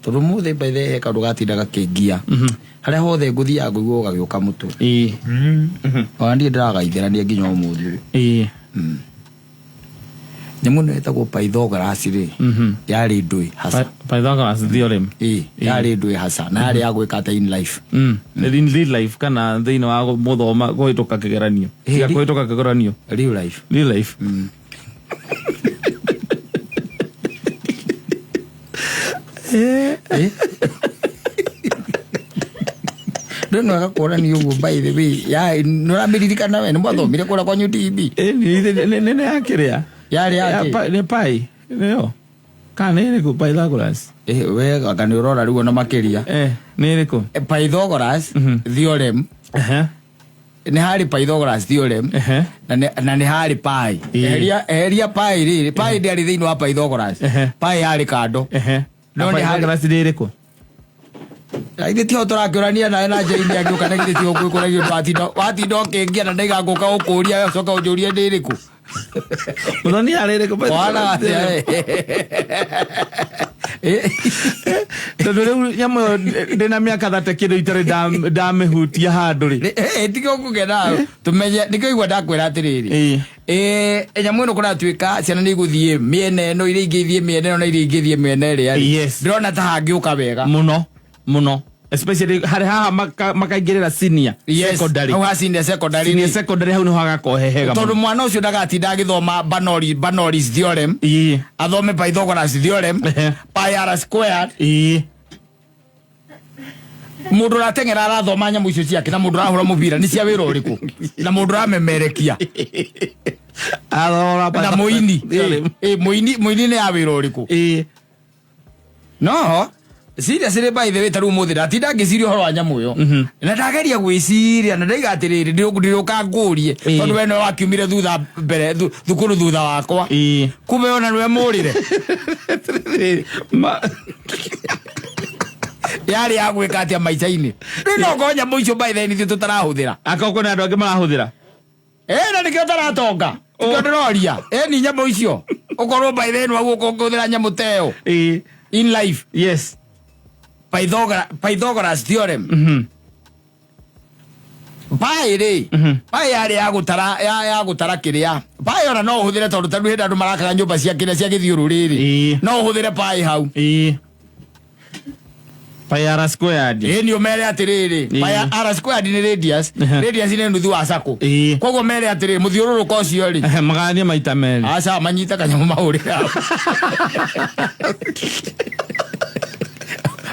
Tondũ mũthĩ by the way he kaũndũ gatinda gakĩngia harĩa hothe ngũthiaga ngũigua gagĩũka mũtwe. Ona niĩ ndĩragaithĩrania nginya ũmũthĩ ũyũ. Nyamũ ĩno ĩtagwo Pythagoras rĩ, yarĩ ndũĩ hasa. Pythagoras theorem. Ĩ, yarĩ ndũĩ hasa na yarĩ ya gwĩka atĩa in life? In real life kana thĩinĩ wa mũthoma kũhĩtũka kĩgeranio? Tiga kũhĩtũka kĩgeranio. Real life. Real life. Eh? Rĩu no agakuonania ũguo, by the way, ya nĩũramĩririkana we nĩ mwathomire kũrĩa kwanyu DB? Nĩ ya kĩrĩa? Yarĩ ya kĩ? Nĩ pi nĩyo kana nĩ ĩrĩkũ Pythagoras? Eh, we anga nĩ ũrora rĩu ona makĩria. Eh, nĩ ĩrĩkũ? Eh, Pythagoras theorem. Nĩ harĩ Pythagoras theorem na nĩ harĩ pi. Eheria, eheria pi rĩrĩ, pi ndĩarĩ thĩinĩ wa Pythagoras. Pi yarĩ kando. No No nĩ harĩ- Pythagoras nĩ ĩrĩkũ? Ithe tiho tũrakĩũrania nawe na Jane agĩũka na githĩ tiho gwĩkũragio watinda ũkĩngia na ndaiga ngũka gũkũria ũcoka ũnjũrie nĩ ĩrĩkũ. Mũthoni yarĩ ĩrĩkũ Wahana Pythagoras theorem? atĩa? Eh? Tondũ rĩu nyamũ ĩyo ndĩna mĩaka 30 kĩndũ itarĩ ndamĩhutia handũ rĩ. Tiga ũkũgena tũmenye nĩkĩo igua ndakwĩra atĩrĩrĩ. Nyamũ ĩno kũratuĩka ciana nĩ igũthiĩ mĩena ĩno, iria ingĩ ithiĩ mĩena ĩno na iria ingĩ ithiĩ mĩena ĩrĩa rĩ. Ndĩrona ta hangĩũka wega. Mũno mũno, especially harĩ haha makaingĩrĩra senior secondary. Hau ha senior secondary. Senior rĩ. Secondary hau niho hagakorwo hega. Tondũ mwana ũcio ndagatinda agĩthoma Bernoulli's theorem, athome Pythagoras theorem, pi r squared. Mũndũ ũrateng'era arathoma nyamũ icio ciake na mũndũ ũrahũra mũbira nĩ cia wĩra ũrĩkũ na mũndũ ũramemerekia na mũini? Ĩ, mũini, mũini nĩ ya wĩra ũrĩkũ? No seriously, by the way, ta rĩu ũmũthĩ ndatinda ngĩciria ũhoro wa nyamũ ĩyo na ndageria gwĩciria na ndaiga atĩrĩrĩ, ndĩrũka ngũrie tondũ we nĩwe wakiumire thutha mbere thukuru thutha wakwa. Kumbe ona nĩwe mũrĩre. Yarĩ ya gwĩka atĩa maica-inĩ? Rĩu no ngorwo nyamũ icio by the way nithuĩ tũtarahũthĩra. Akorwo kwĩna andũ angĩ marahũthĩra. Ĩ, na nĩkĩo taratonga, nĩkĩo ndĩroria ĩ ni nyamũ icio ũkorwo by the way nĩwaguo ũkũhũthĩra nyamũ ta ĩyo in life. Pythagoras theorem. Pi rĩ, pi yarĩ ya gũtara ya gũtara kĩrĩa pi ona no ũhũthĩre tondũ tarĩu hĩndĩ andũ marakaga nyũmba cia kĩrĩa cia gĩthiũrũrĩ rĩ, no ũhũthĩre pi hau. Pi r squared. Ĩ, nĩ ũmere atĩrĩrĩ, pi r squared nĩ radius. Radius nĩ nuthu wa circle. Koguo mere atĩrĩrĩ, mũthiũrũrũko ũcio rĩ, Magayanie maita merĩ. Aca, manyite kanyamũ mahũrĩre hau,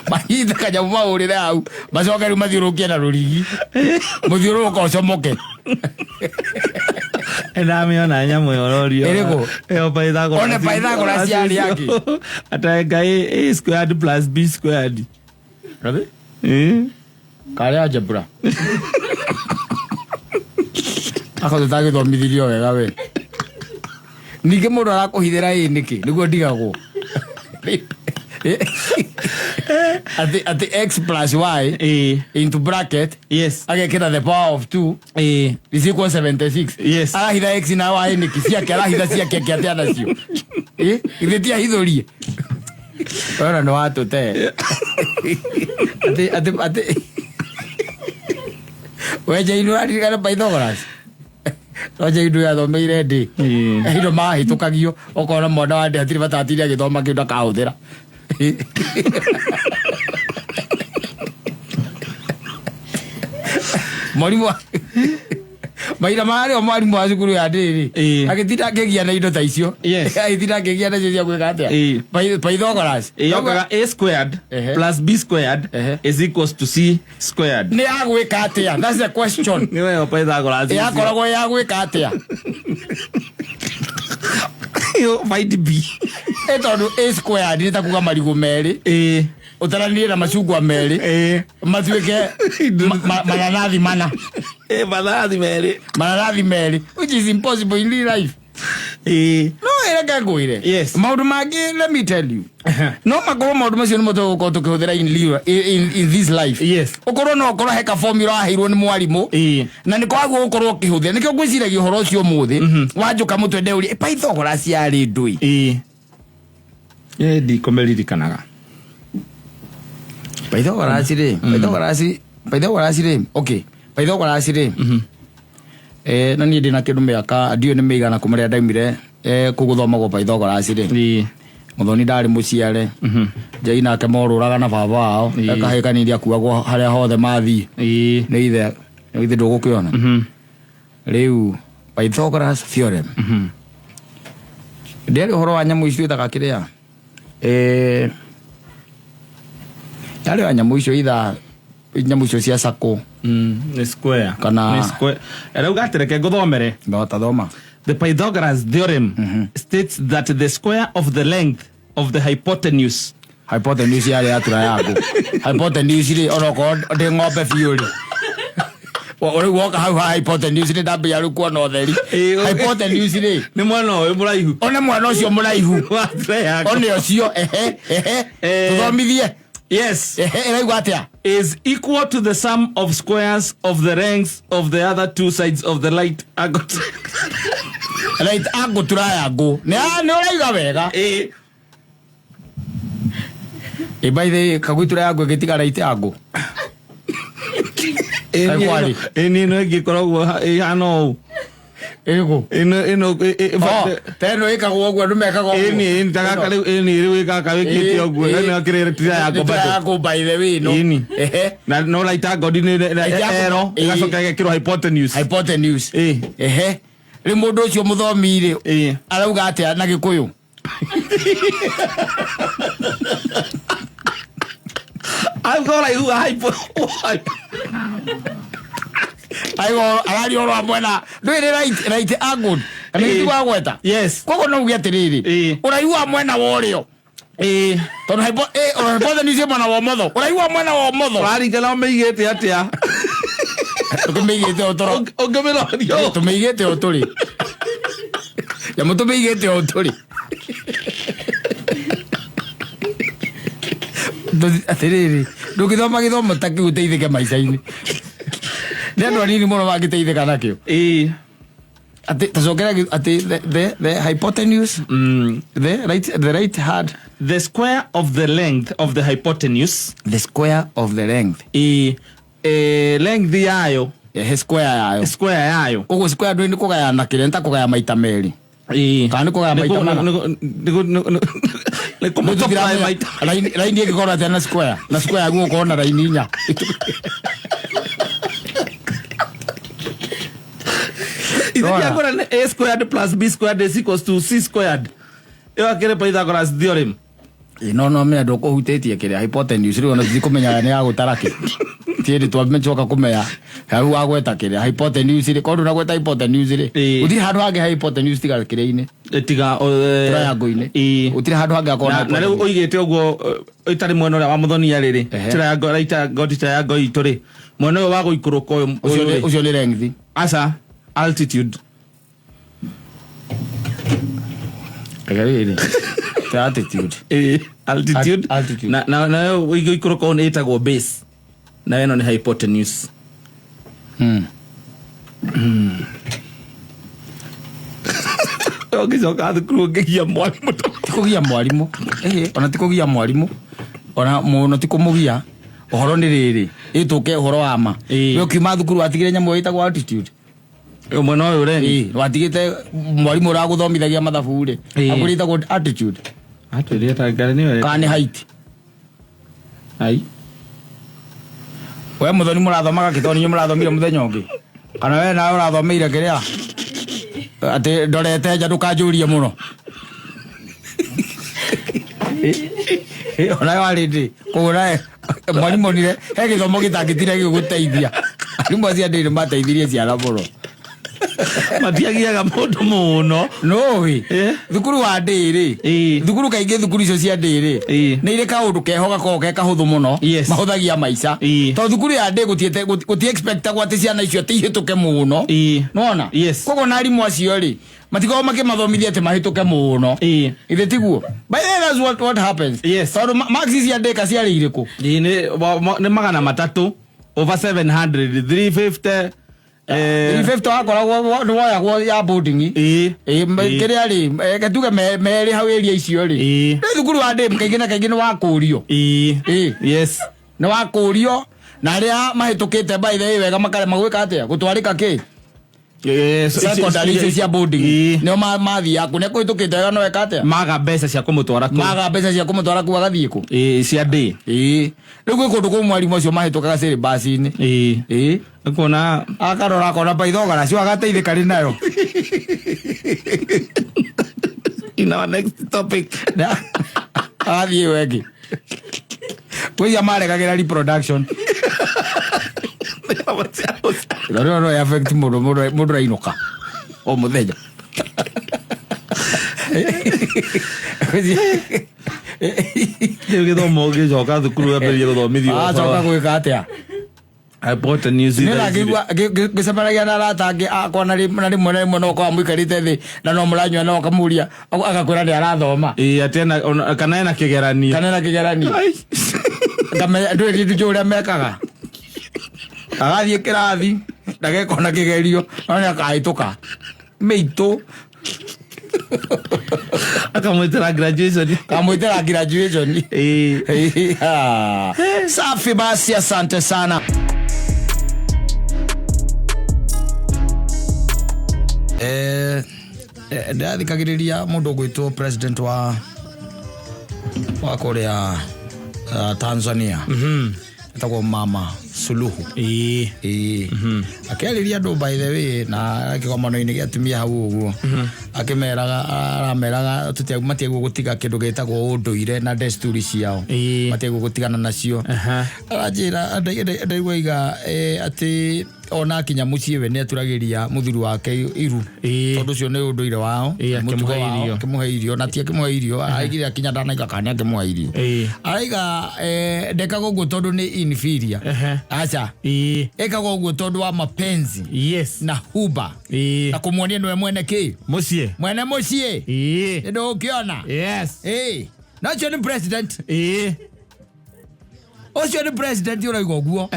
manyite kanyamũ mahũrĩre hau, macoke rĩu mathiũrũrũkie na rũrigi mũthiũrũrũko ũcomoke. Ndamĩona nyamũ ĩyo ũrorio. Ĩrĩkũ? Ĩyo Pythagoras. One Pythagoras yarĩ yakĩ? Ataenga a squared plus b squared. Karĩ algebra akorwo tũtagĩthomithirio wega we. Ningĩ mũndũ arakũhithĩra ĩ nĩkĩ? Nĩguo ndigagwo atĩ x plus y into bracket agekĩra the power of 2 is equal 76. Arahitha x na y nĩkĩ? Ciake arahitha ciake akĩ atĩa nacio? Ĩ, githĩ ti ahithũrie wena nĩ watũte atĩ wenjainũ ũraririkana Pythagoras? No Jainũ yathomeire ndĩ indo mahĩtũkagio ũkona mwana wa ndĩ hatirĩ bata atinde agĩthoma kĩndũ akahũthĩra. Mwarimũ mahinda marĩa mwarimũ wa cukuru ya ndĩrĩ agĩtinda akĩgia na indo ta icio, agĩtinda akĩgia nacio cia gwĩka atĩa? Pythagoras. Yokaga a squared plus b squared is equals to c squared. Nĩ ya gwĩka atĩa? That's the question. Nĩ weyo Pythagoras. Yakoragwo ya gwĩka atĩa? Yo, find b. Ĩ, tondũ a squared nĩ ta kuga marigũ merĩ ũtaranirie na macungwa merĩ matuĩke mananathi mana. Ĩ, mananathi merĩ. Mananathi merĩ, which is impossible in real life. No ĩreke ngwĩre, maũndũ mangĩ, let me tell you, no makorwo maũndũ macio nĩmo tũgũkorwo tũkĩhũthĩra in this life. Ũkorwo no ũkorwo he ka formula waheirwo nĩ mwarimũ na nĩ kwaguo gũkorwo ũkĩhũthĩra. Nĩkĩo ngwĩciragia ũhoro ũcio ũmũthĩ wanjũka mũtwe ndeũrie, Pythagoras yarĩ ndũĩ? Ĩ, ndikũmĩririkanaga. Pythagoras rĩ, Pythagoras rĩ, okay, Pythagoras rĩ, na niĩ ndĩna kĩndũ mĩaka ndiũĩ nĩ mĩigana kuma rĩrĩa ndaumire kũu gũthomagwo Pythagoras rĩ. Mũthoni ndarĩ mũciare, Njei nake morũraga na baba wao, kahĩĩ kanini akuagwo harĩa hothe mathiĩ nĩ ithe, githĩ ndũgũkĩona? Rĩu Pythagoras theorem ndĩarĩ ũhoro wa nyamũ icio ĩtaga kĩrĩa, yarĩ wa nyamũ icio itha nyamũ icio cia sako. Nĩ square. Kana- Nĩ square. Rĩu gatireke ngũthomere. No tathoma. The Pythagoras theorem states that the square of the length of the hypotenuse Hypotenuse yarĩ ya triangle. Hypotenuse rĩ, onokorwo ndĩ ng'ombe biũ rĩ, rĩu woka hau ha hypotenuse rĩ, ndambia rĩu kuona ũtheri. Hypotenuse rĩ, nĩ mwena ũyũ mũraihu one mwena ũcio mũraihu wa triangle. One ũcio, ehe ehe. Tũthomithie. Yes. Ehe, ĩraigua atĩa? Is equal to the sum of squares of the lengths of the other two sides of the right angle. Right angle triangle nĩ ũraiga wega. Ĩ, by the way, kagui triangle ĩgĩtiga right angle. Kaĩ kwarĩ? Ĩni ĩno ĩngĩkoragwo ĩhana ũũ. Ĩrĩkũ? Ĩno ĩno Oh, ta ĩno ĩkagwo ũguo, andũ mekaga ũguo. Ĩni ta gaka rĩu, ĩni rĩu gaka wĩkĩte ũguo, ĩno ĩkĩrĩ triangle Nĩ bado. triangle by the way ĩno. Ĩni. Ehe. Na no right angle nĩ Right angle. ero ĩgacoka ĩgekĩrwo hypotenuse. Hypotenuse. Ehe, rĩu mũndũ ũcio mũthomi rĩ, arauga atĩa na Gĩkũyũ? Auga ũraihu wa hypo Aigo araria ũhoro wa mwena ndũĩ nĩ right angle kana nĩ wagweta? Yes. Koguo no uge atĩrĩrĩ, ũraihu wa mwena wa ũrĩo, tondũ hypotenuse ĩ mwena wa ũmotho, ũraihu wa mwena wa ũmotho. Ũraringana ũmĩigĩte atĩa. Tũmĩigĩte o toro. Ũngĩmĩrorio. Tũmĩigĩte o tũrĩ nyamũ, tũmĩigĩte o tũrĩ. Atĩrĩrĩ, ndũngĩthoma gĩthomo ta kĩu ũteithĩke maica-inĩ, nĩ andũ anini mũno mangĩteithĩka nakĩo. Atĩ tacokera atĩ the hypotenuse, the right hand. The square of the length of the hypotenuse. The square of the length. Length yayo. Ehe, square yayo. Square yayo. Koguo square ndũĩ nĩ kũgayana kĩrĩa, nĩ ta kũgaya maita merĩ kana nĩ kũgaya maita mana? Nĩ kũmultiply maita. Raini ĩngĩkorwo atĩa na square, na square yaguo gũkorwo na raini inya? Ithe ndiakwĩra nĩ a squared plus b squared is equals to c squared. Ĩyo akĩrĩ Pythagoras theorem. Ĩ, no menya ndũkũhutĩtie kĩrĩa hypotenuse rĩu, ona tũtikũmenya nĩ ya gũtara kĩ tiĩndĩ twamĩcoka kũmenya hau wagweta kĩrĩa hypotenuse rĩ, korwo ndũnagweta hypotenuse rĩ, gũtirĩ handũ hangĩ hypotenuse tiga kĩrĩa-inĩ. Tiga Triangle-inĩ. Gũtirĩ handũ hangĩ hakorwo na na na rĩu hypotenuse. ũigĩte ũguo ĩtarĩ mwena ũrĩa wa mũthonia rĩrĩ, triangle, right angle, triangle itũ rĩ, mwena ũyũ wa gũikũrũka ũyũ Ũcio ũyũ rĩ. Ũcio nĩ length. Aca, altitude. Reke rĩrĩ ta altitude. Altitude. Altitude. Na nayo gũikũrũka ũyũ nĩ ĩtagwo base, na ĩno nĩ hypotenuse. Ũngĩcoka thukuru ũngĩgia mwarimũ. Ti kũgia mwarimũ. Ĩhĩ, ona ti kũgia mwarimũ, ona mũno ti kũmũgia. Ũhoro nĩ rĩrĩ, ĩtũke ũhoro wa ma. We ũkiuma thukuru watigire nyamũ ĩtagwo altitude? Mwena ũyũ rĩ. Ĩĩ, watigĩte mwarimũ ũragũthomithagia mathabu rĩ, akwĩrĩte ĩtagwo altitude? Atwĩrire ta ngarĩ nĩyo. Kana nĩ height? Ai. We mũthoni mũrathomaga kĩtoni, inyuĩ mũrathomire mũthenya ũngĩ, kana we nawe ũrathomeire kĩrĩa atĩ ndorete nja, ndũkanjũrie mũno. Onawe warĩ ndĩ koguo nawe mwarimũ onire he gĩthomo gĩtangĩtire gĩgũteithia. Arimũ acio a ndĩrĩ mateithirie ciana mũno. Matiagiaga mũndũ mũno. Nũĩ thukuru wa ndĩrĩ, thukuru kaingĩ, thukuru icio cia ndĩrĩ nĩ irĩ kaũndũ keho gakoragwo ke kahũthũ mũno, mahũthagia maica, tondũ thukuru ya ndĩ gũti expectagwo atĩ ciana icio atĩ ihĩtũke mũno. Nĩwona? Yes. Koguo na arimũ acio rĩ, matikoragwo makĩmathomithia atĩ mahĩtũke mũno. Ithe tiguo? By the way, that's what happens. Yes. Tondũ marks cia ndĩka ciarĩ irĩkũ? Ĩĩ, nĩ 300 over 700, 350. 350 wakoragwo nĩ woyagwo ya boarding. Ĩĩ, kĩrĩa rĩ, gatuge merĩ hau area icio rĩ. Rĩu thukuru wa ndĩ kaingĩ na kaingĩ nĩ wakũrio. Yes. Nĩ wa kũrio na arĩa mahĩtũkĩte by the way wega makarema gwĩka atĩa, gũtwarĩka kĩ secondary icio cia boarding. Nĩo mathiaga kũ nĩ kũhĩtũkĩte wega no eka atĩa? Maga mbeca cia kũmũtwara kũu. Maga mbeca cia kũmũtwara kũu agathiĩ kũ. Ĩĩ, cia day. Ĩĩ, rĩu gwĩ kũndũ kũu mwarimũ acio mahĩtũkaga syllabus-inĩ. Ĩĩ. Kuona akarora akona Pythagoras cio agateithĩka rĩ nayo. In our next topic. Agathiĩ ĩyo ĩngĩ kwĩia maregagĩra reproduction. Rĩu no affect mũndũ mũndũ ainũka o mũthenya. Rĩu gĩthomo gĩcoka thukuru ambĩrĩrie gũthomithio. Acoka gwĩka atĩa? Hypotenuse. Nĩngĩigua ngĩcemanagia na arata angĩ akwa na rĩmwe na rĩmwe no ũkorwo mũikarĩte thĩ na no mũranyua no ũkamũria agakwĩra nĩ arathoma. Ĩĩ, atĩ kana ena kĩgeranio. Kana ena kĩgeranio. Ngamenya ndũrĩ kĩndũ kĩu ũrĩa mekaga, agathiĩ kĩrathi ndageka ona kĩgerio no nĩ akahĩtũka mĩitũ. Akamwĩtĩra graduation. Kamwĩtĩra graduation. Ĩĩ. Ah. Safi basi, asante sana. Ndĩrathikagĩrĩria mũndũ ũgwĩtwo president wa kũrĩa Tanzania, etagwo Mama Suluhu. Ĩĩ, akĩarĩria andũ by the way na kĩgomano-inĩ gĩa atumia hau ũguo, akĩmeraga arameraga matiagwo gũtiga kĩndũ gĩtagwo ũndũire na desturi ciao. Matiagwo gũtigana nacio. Aranjĩra ndaigua iga atĩ ona akinya mũciĩ we nĩ aturagĩria mũthuri wake iru, tondũ ũcio nĩ ũndũire wao. Mũtugo Akĩmũhe wao. Irio. Akĩmũhe irio na ti akĩmũhe irio araigire akinya ndanaiga kana nĩ akĩmũhe irio. Araiga ndekaga ũguo tondũ nĩ inferior. Aca, ekaga ũguo tondũ wa mapenzi na huba na kũmuonia nĩwe mwene kĩ Mũciĩ. Mwene mũciĩ. Nĩ ndũgũkĩona. Ĩĩ, na ũcio nĩ president. Ũcio nĩ president ũrauga ũguo.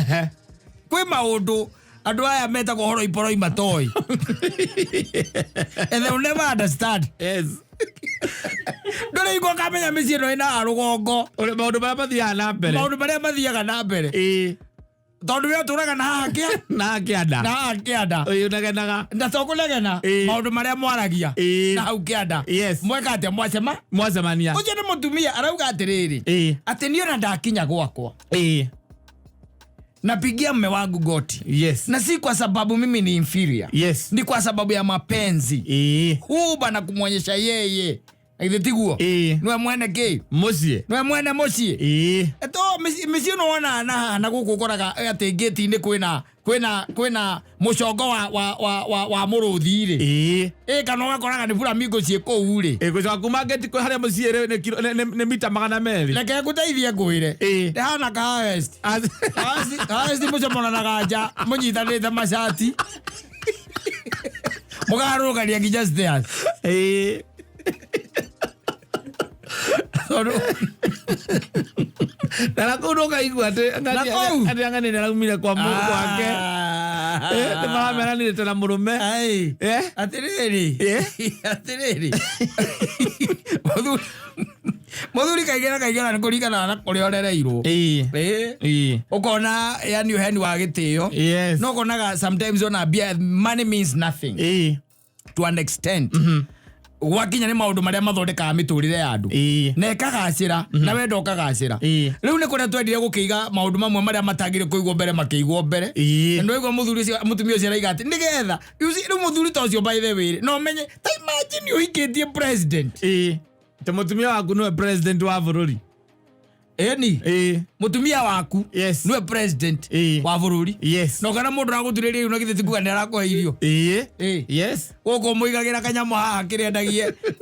Kwĩ maũndũ andũ aya metagwo horo iporoi matoĩ and they will never understand. Ndũrĩ hingo ũkamenya mĩciĩ ĩno ĩna rũgongo. Ũrĩa maũndũ marĩa mathiaga na mbere. Maũndũ marĩa mathiaga na mbere, tondũ we ũtũraga na haha kĩa Na kĩanda. Na haha kĩanda. Ũyũ ũnegenaga. Na to kũnegena. Maũndũ marĩa mwaragia na hau kĩanda. Mweka atĩa mwacema? Mwacemania. Ũcio nĩ mũtumia arauga atĩrĩrĩ, atĩ niĩ ona ndakinya gwakwa napigia mme wangu goti, na si kwa sababu mimi ni inferior, ni kwa sababu ya mapenzi, huba na kumwonyesha yeye na githĩ tiguo niwe mwene kĩ? Mũciĩ. Niwe mwene mũciĩ. To mĩciĩ ĩno wonaga na haha na gũkũ ũkoraga atĩ ngĩti-inĩ kwĩna mũcongo wa mũrũthi rĩ. Ĩ, kana ũgakoraga nĩ flamingo ciĩ kũu rĩ. Gũcoka kuma ngĩti kwĩ harĩa mũciĩ rĩ nĩ mita 200. Reke ngũteithie ngwĩre. Ndĩhana ka harvest. Harvest mũcomonanaga nja mũnyitanĩte macati mũkaharũrũkania nginya stairs. Tondũ Na kũu ndũkaigua atĩ Na kũu? atĩ ang'ani nĩ araumire kwa gwake. Nĩ marameranĩte na mũrũme. Ai. Atĩrĩrĩ. Atĩrĩrĩ. Mũthuri kaingĩ na kaingĩ na nĩ kũringana na kũrĩa ũrereirwo. Ũkona yani ũheani wa gĩtĩo. No ũkonaga sometimes ona mbia, money means nothing to an extent. Gwakinya nĩ maũndũ marĩa mathondekaga mĩtũrĩre ya andũ na ĩkagacĩra na wenda ũkagacĩra. Rĩu nĩ kũrĩa twendire gũkĩiga maũndũ mamwe marĩa matagĩrĩire kũigwo mbere makĩigwo mbere. Na nĩwaigua mũthuri ũcio mũtumia ũcio araiga atĩ nĩgetha you see, rĩu mũthuri ta ũcio by the way no menye ta imagine ũhikĩtie president. Te mũtumia waku nĩwe president wa bũrũri. Ĩni. Mũtumia waku nĩwe president wa bũrũri. Na ũkona mũndũ aragũturĩria iru na githĩ ti kuga nĩ arakũhe irio? Gũkũ mũigagĩra kanyamũ haha kĩrĩa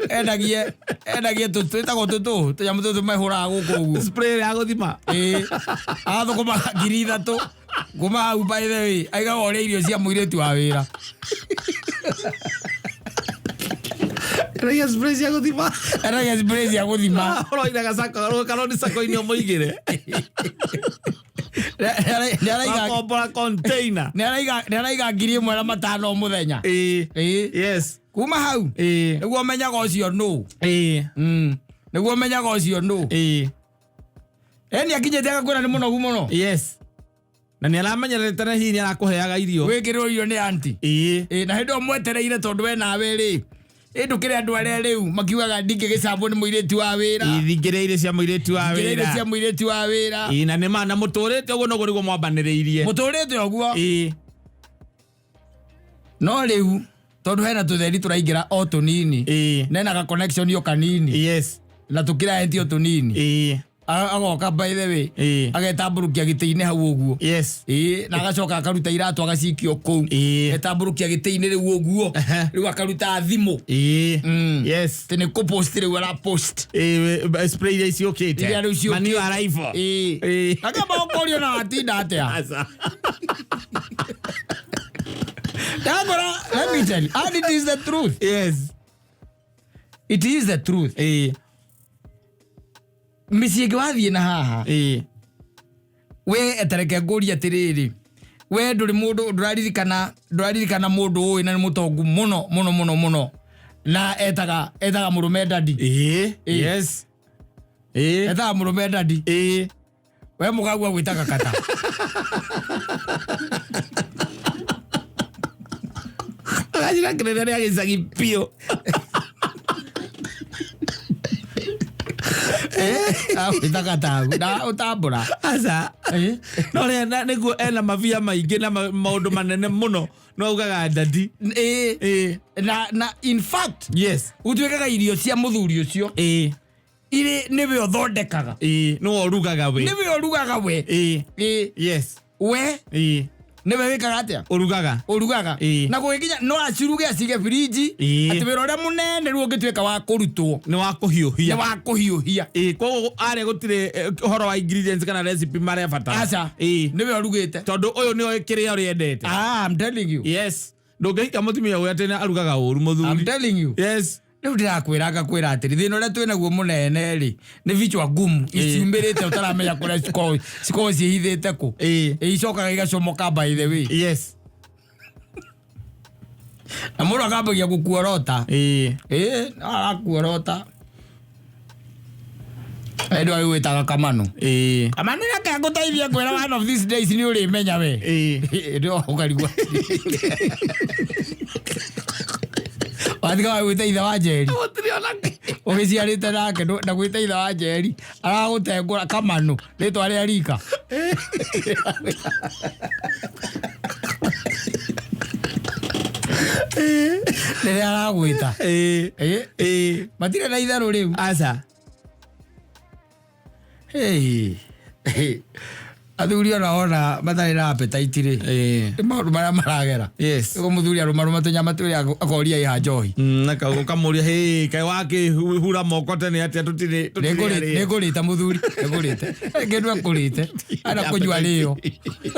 endagie twĩtagwo tũtũ tũnyamũ tũtũ mehũraga gũkũ ũguo. Spray ya gũthima. Ĩĩ, agathũkũma 3,000 kuma hau by the way aigaga ũrĩa irio cia mũirĩtu wa wĩra. Endagia spray cia gũthima. Endagia spray cia gũthima. Ũroire gacako karoni sako-inĩ ũmũigĩre. Nĩ araiga Wakombora container. Nĩ araiga 1,500 o mũthenya. Ĩĩ. Kuma hau nĩguo ũmenyaga ũcio nũ. Nĩguo ũmenyaga ũcio nũ. Yani akinyĩte agakwĩra nĩ mũnogu mũno. Yes, na nĩ aramenyerete na hihi nĩ arakũheaga irio. Wĩkĩrĩrwo irio nĩ anti. Ĩĩ. Ĩ, na hĩndĩ ĩyo mwetereire tondũ we nawe rĩ, ĩ ndũkĩrĩ andũ arĩa rĩu makiugaga ndingĩgĩcambwo nĩ mũirĩtu wa wĩra. Ithingĩrĩ irio cia mũirĩtu wa Ngĩrĩ irio wĩra. cia mũirĩtu wa wĩra. Ĩĩ, na nĩ ma na mũtũrĩte ũguo noguo nĩguo mwambanĩrĩirie. Mũtũrĩte ũguo. Ĩĩ. No rĩu tondũ hena tũtheri tũraingĩra o tũnini. Ĩĩ. Nena ga connection o kanini. Yes. Na tũkĩraenti o tũnini. Ĩĩ. Agoka by the way. Ĩĩ. Agetambũrũkia gĩtĩ-inĩ hau ũguo. Yes. Ĩĩ, na agacoka akaruta iratũ agacikia kũu. Ĩĩ. Etambũrũkia gĩtĩ-inĩ rĩu ũguo. Ehe. Rĩu akaruta thimũ. Ĩĩ. Mm. Yes. Atĩ nĩ kũpost rĩu arapost. Ĩĩ, spray iria ciũkĩte. Iria rĩu ciũkĩte. Ma new arrival. Ĩĩ. Ĩĩ. Akamba ũkorio na watinda atĩa. Aca. Ndakora, let me tell you, and it is the truth. Yes. It is the truth. Ĩĩ. Mĩciĩ ĩngĩ wathiĩ na haha. Ĩĩ. We etereke ngũrie atĩrĩrĩ, we ndũrĩ mũndũ ndũraririkana mũndũ ũĩ na nĩ mũtongu mũno mũno mũno mũno na etaga mũrũme dadi. Ĩĩ. Ĩĩ. Yes. Ĩĩ. Etaga mũrũme dadi. Ĩĩ. We mũgagua gwĩtaga kata. Agacira kĩrĩra rĩa gĩcagi biũ. Agwĩtaga tagu na ũtambũra. Aca. Ĩĩ. No rĩa nĩguo ena mabia maingĩ na maũndũ manene mũno no augaga dadi. Ĩĩ. Ĩĩ. Na in fact Yes. gũtuĩkaga irio cia mũthuri ũcio Ĩĩ. irĩ nĩwe ũthondekaga. Ĩĩ. Nĩwe ũrugaga we. Nĩwe ũrugaga we. Ĩĩ. Ĩĩ. Yes. We Ĩĩ. nĩwe wĩkaga atĩa? Ũrugaga. Ũrugaga. Ĩĩ. Na gũgĩkinya no aciruge acige birinji. Ĩĩ. Atĩ wĩra ũrĩa mũnene rĩu ũngĩtuĩka wa kũrutwo Nĩ wa kũhiũhia. nĩ wa kũhiũhia. Ĩĩ, koguo arĩa gũtirĩ ũhoro wa ingredients kana recipe marebatara. Aca. Ĩĩ. Nĩwe ũrugĩte. Tondũ ũyũ nĩoĩ kĩrĩa ũrĩa endete. Ah, I'm telling you. Yes. Ndũngĩhika mũtumia ũyũ atĩ nĩ arugaga ũru I'm mũthuri. telling you. Yes. Rĩu ndĩrakwĩra ngakwĩra atĩrĩ thĩna ũrĩa twĩnaguo mũnene rĩ nĩ vichwa ngumu iciumĩrĩte ũtaramenya kũrĩa cikoragwo ciĩhithĩte kũ. Ĩĩ. Ĩ, icokaga igacomoka by the way. Yes. Na mũndũ akambagia gũkuorota. Ĩĩ. Ĩ, no arakuorota. Ĩndũ arĩ gwĩtaga Kamanu. Ĩĩ. Kamanu reke ngũteithie ngwĩra one of these days nĩ ũrĩmenya we. Ĩĩ. Ĩndĩ ũkarigwo. Watiga wa gwĩta ithe wa Njeri. Gũtirĩ ona kĩ. Ũgĩciarĩte nake na gwĩta ithe wa Njeri aragũtengũra Kamanu rĩtwa rĩa rika. Rĩrĩa aragwĩta. Ĩĩ. Ĩ, Ĩĩ. matirĩ na itherũ rĩu. Aca. Hey. Hey. Athuri ona wona matarĩ na appetite rĩ. Ĩĩ. Nĩ maũndũ marĩa maragera. Yes. Nĩguo mũthuri arũmarũma tũnyama twĩrĩ akoria ĩha njohi. Na ũkamũria hĩ kaĩ wakĩhura moko tene atĩa tũtirĩ arĩo." Nĩngũrĩte mũthuri, nĩngũrĩte. Kĩndũ ekũrĩte. Ana kũnyua rĩo.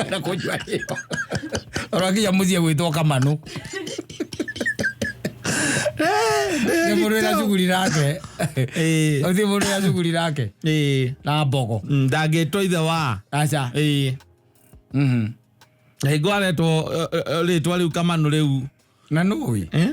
Ana kũnyua rĩo. Oro akinya mũciĩ gwĩtwo Kamanu. Nĩ mũndũ wĩna cuguri nake. Ĩĩ. Ũthiĩ mũndũ wĩna cuguri nake. Ĩĩ. Na mbogo. Ndangĩtwo ithe wa. Aca. Ĩĩ. Mhm. Na hingo aretwo rĩtwa rĩu Kamanu rĩu. Na nũĩ. Eh?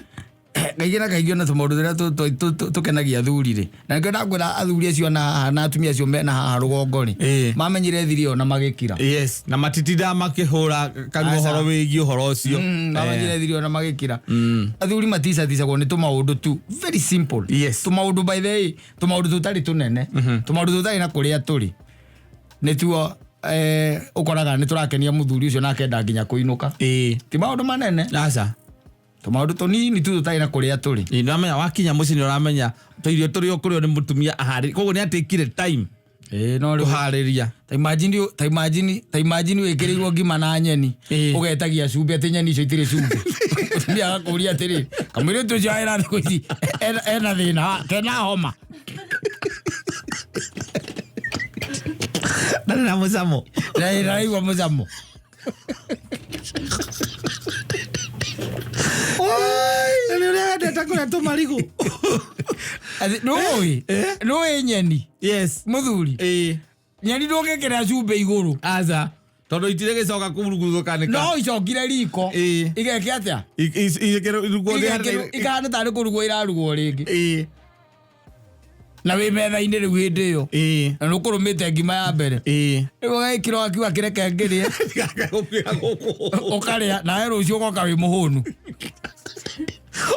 Kaingĩ na kaingĩ ona tũmaũndũ tũrĩa tũkenagia athuri rĩ. Na nĩkĩo ndakwĩra athuri acio na haha na atumia acio mena haha rũgongo rĩ. Ĩĩ. Mamenyire thiri ĩyo na magĩkira. Yes, na matitindaga makĩhũra kanua Aca. ũhoro wĩgiĩ ũhoro ũcio. Mamenyire thiri ĩyo na magĩkira. Athuri maticaticagwo nĩ tũmaũndũ tu very simple. Yes. Tũmaũndũ by the way, tũmaũndũ tũtarĩ tũnene. Tũmaũndũ tũtarĩ na kũrĩa tũrĩ. Nĩtuo ũkoraga nĩ tũrakenia mũthuri ũcio na akenda nginya kũinũka. Ĩĩ. Ti maũndũ manene. Aca. Tũmaũndũ tũnini tu tũtarĩ na kũrĩa tũrĩ. Ĩĩ, nĩũramenya wakinya mũciĩ nĩũramenya tũirio tũrĩa ũkũrĩo nĩ mũtumia aharĩrie. Koguo nĩ atĩkire time Ĩĩ, no rĩu kũharĩria. Ta imagine, ta imagine, ta imagine wĩkĩrĩirwo ngima na nyeni. Ĩĩ. Ũgetagia cumbĩ atĩ nyeni icio itirĩ cumbĩ. Mũtumia agakũria atĩrĩ, kamũirĩtu ũcio wĩra thikũ ici ena thĩna, kena homa. Ndarĩ na mũcamo. Na ĩraigua mũcamo. Na nĩ ũrĩa wendete kũrĩa tũmarigũ. Atĩ, nũĩ? Nũĩ nyeni? Yes. Mũthuri. Ĩĩ. Nyeni ndũngĩkĩra cumbĩ igũrũ. Aca. Tondũ itirĩ gĩcoka kũburuguthũkanĩka. No icokire riko. Ĩĩ. Igeke atĩa? Igekĩrwo Ikahana tarĩ kũrugwo irarugwo rĩngĩ. Ĩĩ. Na wĩ metha-inĩ rĩu hĩndĩ ĩyo. Na nĩ ũkũrũmĩte ngima ya mbere. Rĩu ũgagĩkira wakiuga kĩreke ngĩrĩe. Gũkĩra gũkũ. Ũkarĩa nawe rũciũ ũgoka wĩ mũhũnu.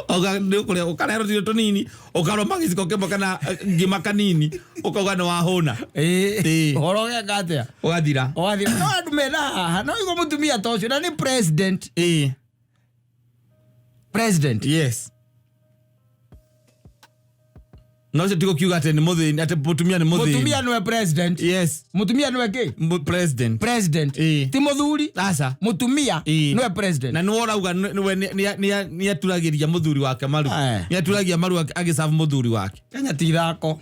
Oga nĩ ũkũrĩa ũkarĩa rũtiro tũnini, ũkarũma gĩciko kĩmwe kana ngima kanini, ũkauga nĩ wahũna. Ũhoro ũgeka atĩa? Ũgathira. Ũgathira. No andũ mena haha no igua mũtumia ta ũcio na nĩ president. President. Yes. No ũcio ti gũkiuga atĩ nĩ mũthĩni, atĩ mũtumia nĩ mũthĩni. Mũtumia nĩwe president. Yes. Mũtumia nĩwe kĩ? President. President. Ti mũthuri. Aca. Mũtumia nĩwe president. Na nĩwe ũrauga nĩwe nĩ aturagĩria mũthuri wake maru. Nĩ aturagia maru agĩcabu mũthuri wake. Kenya ti ithako.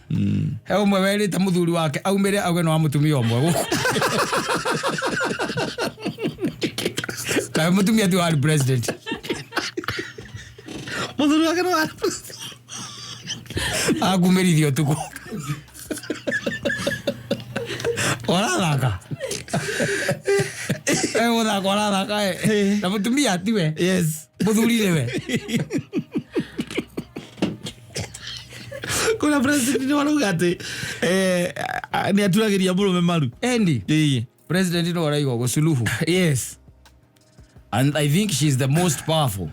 He ũmwe werĩte mũthuri wake aumĩre auge nĩ wa mũtumia ũmwe gũkũ. Nawe mũtumia ti warĩ president. Mũthuri wake nĩ warĩ president. Akumĩrithia ũtukũ. Ũrathaka. Gũthaka ũrathaka. Na mũtumia tiwe. Yes. Mũthuri nĩwe. Kuna president nĩ warauga atĩ nĩ aturagĩria mũrũme maru. Endi. President nĩ ũraiga ũguo, Suluhu. Yes. And I think she's the most powerful.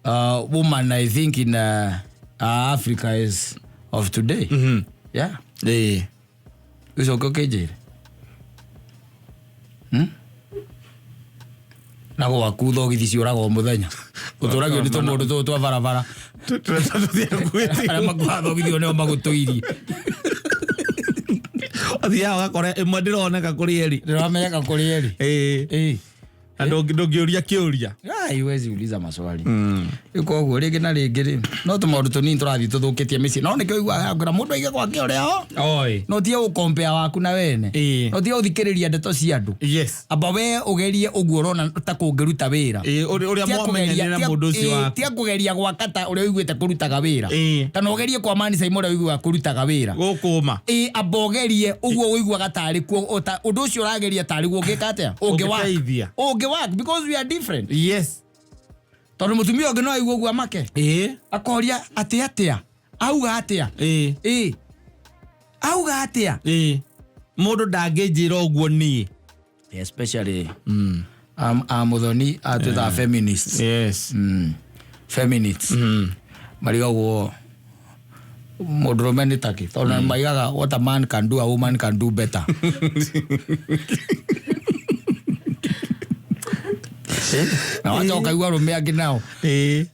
Woman I think in Africa is of today. Yeah. Ucoke ũkĩnjĩre. Na gwaku thogithi ciũraga o mũthenya. Ũtũragio nĩ tũmũndũ tũtũ twa barabara. Arĩa makuaga thogithi nĩo magũtũirie. Ũthiaga ũgakora ĩmwe ndĩroneka kũrĩ erĩ. Ndĩramenyeka kũrĩ erĩ. Na ndũngĩũria kĩũria. Ai, huwezi uliza maswali. Rĩu koguo rĩngĩ na rĩngĩ rĩ, no tũmaũndũ tũnini tũrathiĩ tũthũkĩtie mĩciĩ. No nĩkĩo ũiguaga ngwĩra mũndũ aige gwake ũrĩa o. No tige gũkompea waku na wene. No tige gũthikĩrĩria ndeto cia andũ. Yes. Amba we ũgerie ũguo ũrona ta kũngĩruta wĩra. Ũrĩa mwamenyanire na mũndũ ũcio waku. Tiga kũgeria gwaka ta ũrĩa ũiguĩte kũrutaga wĩra. Kana ũgerie kwa Manisa imwe ũrĩa ũiguaga kũrutaga wĩra. Gũkũma. Amba ũgerie ũguo ũiguaga tarĩ kuo, ũndũ ũcio ũrageria tarĩ guo ũngĩka atĩa? Ũngĩ work. Ũngĩteithia. Ũngĩ work because we are different. Yes. Tondũ mũtumia ũngĩ no aigue ũguo amake. Akoria atĩ atĩa? Auga atĩa? Auga atĩa? Mũndũ ndangĩnjĩra ũguo niĩ. Especially Muthoni atuĩkaga feminists. Yes. Feminists. Marigagwo mũndũrũme nĩ takĩ. Tondũ maigaga what a man can do, a woman can do better. Na wacha ũkaigua arũme angĩ nao.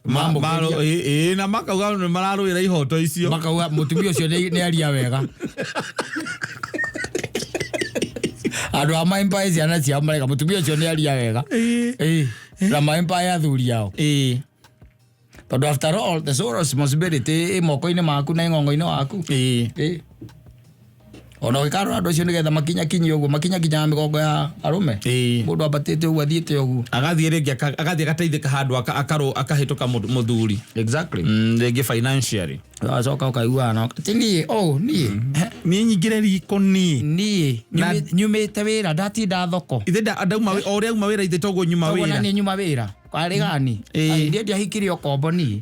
Mamũkĩria. Na makauga nĩ mararũĩra ihoto icio. Makauga mũtumia ũcio nĩ aria wega. Andũ a maempire ciana ciao mareka mũtumia ũcio nĩ aria wega. Na maempire athuri ao. Tondũ after all the sole responsibility ĩ moko-inĩ maku na ng'ong'o-inĩ waku. Ona ũgĩkarora andũ acio nĩgetha makinyakinyie ũguo, makinyakinyaga mĩgongo ya arũme. Mũndũ ambatĩte ũguo athiĩte ũguo. Agathiĩ rĩngĩ agathiĩ agateithĩka handũ akahĩtũka mũthuri. Exactly. Rĩngĩ financially. Ũgacoka ũkaiguana nao. Ti niĩ, oh, niĩ. Niĩ nyingĩre riko niĩ. Niĩ, Na nyumĩte wĩra, ndatinda thoko. Ithe ndauma o ũrĩa auma wĩra ithe toguo nyuma Toguo wĩra. na niĩ nyuma wĩra. Kwarĩ gani? Ai, niĩ ndiahikire ũkombo niĩ.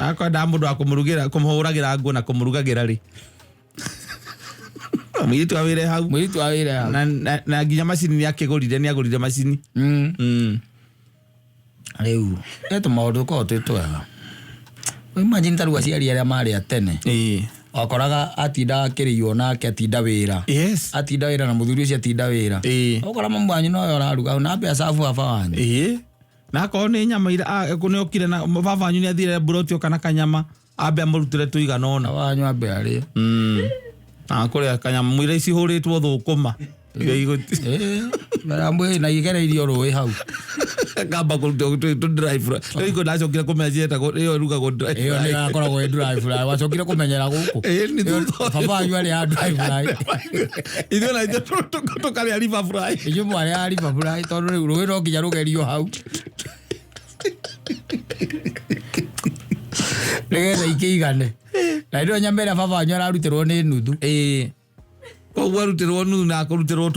Akwenda mũndũ wa kũmũrugĩra, kũmũhũragĩra nguo na kũmũrugagĩra rĩ. Mũirĩtu wa wĩra hau. Mũirĩtu wa wĩra hau. Na nginya macini nĩ akĩgũrire, nĩ agũrire macini. Rĩu, nĩ tũmaũndũ tũkoragwo twĩ twega. Imagine ta rĩu aciari arĩa marĩ a tene. Wakoraga atinda akĩrĩio nake atinda wĩra. Yes. Atinda wĩra na mũthuri ũcio atinda wĩra. Ũkora mamu wanyu nowe ũraruga hau, na ambe acabu baba wanyu. Na akorwo nĩ nyama ira, nĩ okire na baba wanyu nĩ athire mburoti oka na kanyama, ambe amũrutĩre tũigana ũna. Baba wanyu ambe arĩe. Na kũrĩa kanyama, mwĩre ici hũrĩtwo thũkũma. Iria igũti- Mbere na igereirio rũĩ hau. Ngamba kũruta tũ dry fry. Rĩu iko ndacokire kũmenya cietagwo, ĩyo ĩrugagwo dry Ĩyo fry. nĩyo yakoragwo ĩ dry fry. Wacokire kũmenyera gũkũ. Nĩ thutha ũcio. Baba wanyu arĩ a dry fry. Ithuĩ na ithuĩ tũkarĩa river fry. Inyuĩ mwarĩ a river fry, tondũ rĩu rũĩ no nginya rũgerio hau. Nĩgetha ikĩigane. Na ĩno nyama ĩrĩa baba wanyu ararutĩrwo nĩ nuthu. Koguo arutĩrwo nuthu na akũrutĩrwo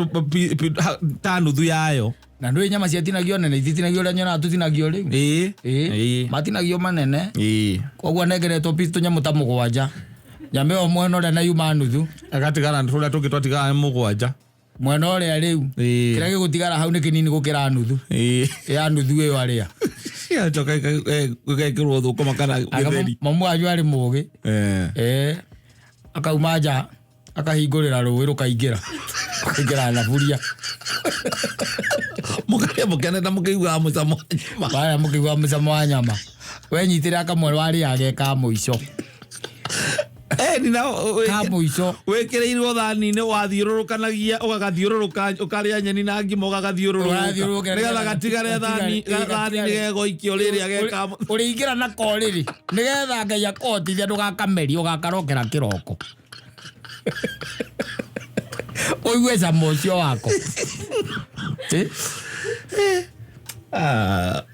ta nuthu yayo. Na ndũĩ nyama ciatinagio nene, ititinagio ũrĩa nyonaga tũtinagio rĩu. Matinagio manene. Koguo anengeretwo piece tũnyamũ ta mũgwanja. Nyama ĩyo mwena ũrĩa na yuma nuthu. Agatigara tũrĩa tũngĩ twatigara nĩ mũgwanja. Mwena ũrĩa rĩu. Kĩrĩa gĩgũtigara hau nĩ kĩnini gũkĩra nuthu. Ya nuthu ĩyo arĩa. Ciacoka ĩgekĩrwo thũkũma kana gĩtheri. Mamu wanyu arĩ mũgĩ. Akauma nja akahingũrĩra rũĩ rũkaingĩra. Rũkaingĩra thaburia. Mũkarĩa mũkenete mũkĩiguaga mũcamo wa nyama. Warĩa mũkĩiguaga mũcamo wa nyama. Wenyitĩra kamwe warĩaga ka mũico. Nina, Ka mũico. Wĩkĩrĩirwo thani-inĩ wathiũrũrũkanagia ũgagathiũrũrũka ũkarĩa nyeni na ngima ũgagathiũrũrũka. Ũrathiũrũrũka Nĩgetha gatigare thani, gathani nĩgegũikio rĩrĩa geka Ũrĩingĩra na korĩrĩ nĩgetha Ngai akũhotithia ndũgakamerie ũgakarokera kĩroko. Ũigue cama ũcio wako.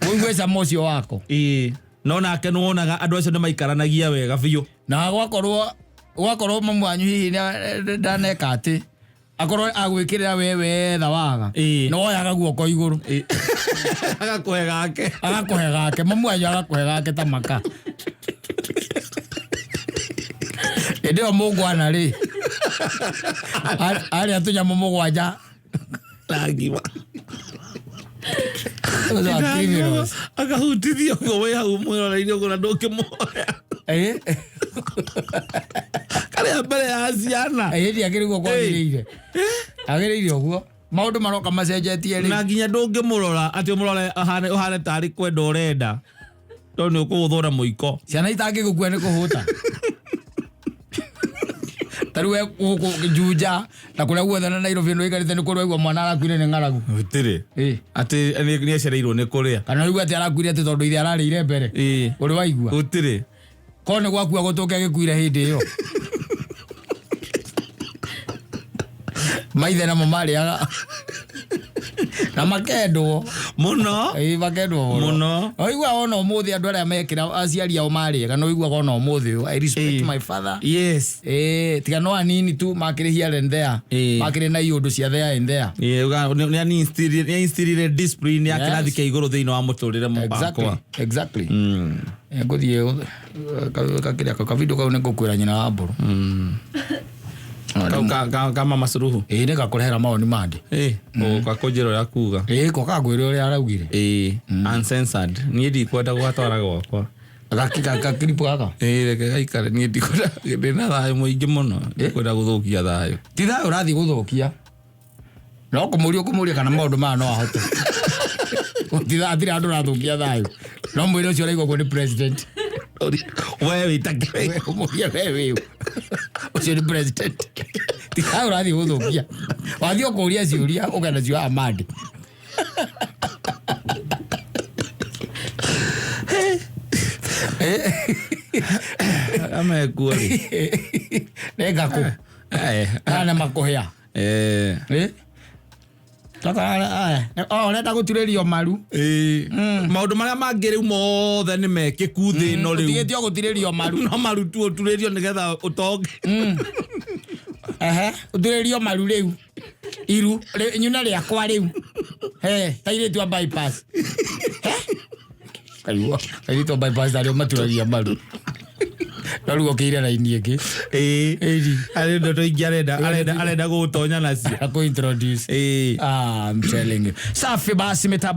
Ũigue cama ũcio wako. No nake nĩwonaga andũ acio nĩmaikaranagia wega biũ. Na gwakorwo mamu wanyu hihi ndaneka atĩ akorwo agwĩkĩrĩra we wetha waga. Nĩ woyaga guoko igũrũ. Agakũhe gake. Agakũhe gake. Mamu wanyu agakũhe gake ta maka. Hĩndĩ ĩyo mũngwana rĩ, arĩa tũnyamũ mũgwanja. Na ngima. Those are criminals. Akahutithia ũguo wĩ hau mwĩroreire ũguo na ndũngĩmuoya. Karĩa mbere ya ciana. Hĩndĩ akĩrĩ ũguo kwagĩrĩire. Agĩrĩire ũguo. Maũndũ maroka macenjetie rĩu. Na nginya ndũngĩmũrora atĩ ũmũrore ũhane tarĩ kwenda ũrenda. Tondũ nĩ ũkũgũthwo na mũiko. Ciana itangĩgũkua nĩ kũhũta. Ta rĩu we gũkũ Juja na kũrĩa guothe na Nairobi nĩ ũikarĩte nĩ kũrĩa waigua mwana arakuire nĩ ng'aragu. Gũtirĩ. Atĩ nĩ acereirwo nĩ kũrĩa. Kana ũigua atĩ arakuire atĩ tondũ ithe ararĩire mbere. Ũrĩ waigua? Gũtirĩ. Korwo nĩ gwakua gũtũke gĩkuire hĩndĩ ĩyo. Maithe namo marĩaga. Na makendwo. Mũno. Makendwo mũno. Mũno. Ũiguaga ona ũmũthĩ andũ arĩa mekĩra aciari ao marĩega, no ũiguaga ona ũmũthĩ ũyũ, I respect my father. Tiga no anini tu makĩrĩ here and there. Makĩrĩ na iũndũ cia there and there. Nĩ ainstillire discipline ya kĩrathi kĩa igũrũ thĩinĩ wa mũtũrĩre wakwa. Exactly. Ngũthiĩ gakĩrĩa kabindo kau nĩ ngũkwĩra nyina wa mbũrũ. Kau ka Mama Suluhu. Nĩ gakũrehera mawoni mangĩ. Ũgoka kũnjĩra ũrĩa kuga. Ko kangwĩra ũrĩa araugire. Uncensored. Niĩ ndikwenda gũgatwara gwakwa. Gakiripu gaka? Reke gaikare, niĩ ndikwenda, ndĩna thayũ mũingĩ mũno, ndikwenda gũthũkia thayũ. Ti thayũ ũrathiĩ gũthũkia. No kũmũria ũkũmũria kana maũndũ maya no ahote. Ti thayũ, hatirĩ handũ ũrathũkia thayũ. No mwĩre ũcio ũraigua ũguo nĩ president. We wĩ ta kĩ? We ũmũrie we wĩ ũ? Ũcio nĩ president. Ti thayũ ũrathiĩ gũthũkia. Wathiĩ ũkũria ciũria ũgenda cio Amandi. Amekuo rĩ. Nĩ ngakũ. Kana makũhĩa. Ũrenda gũturĩrio maru. Maũndũ marĩa mangĩ rĩu mothe nĩ mekĩku thĩ ĩno rĩu. Ũtigĩtio gũturĩrio maru. No maru tu ũturĩrio nĩgetha ũtonge. Ũturĩrio maru rĩu. Iru, nyuna rĩakwa rĩu. Ta irĩtu a bypass. Kaigua, airĩtu a bypass arĩa maturagia maru. No rĩu okĩire raini ĩngĩ. Ĩni. Arĩ ndoto ingĩ arenda gũgũtonya nacio. Akũ introduce. I'm telling you. Safi basi meta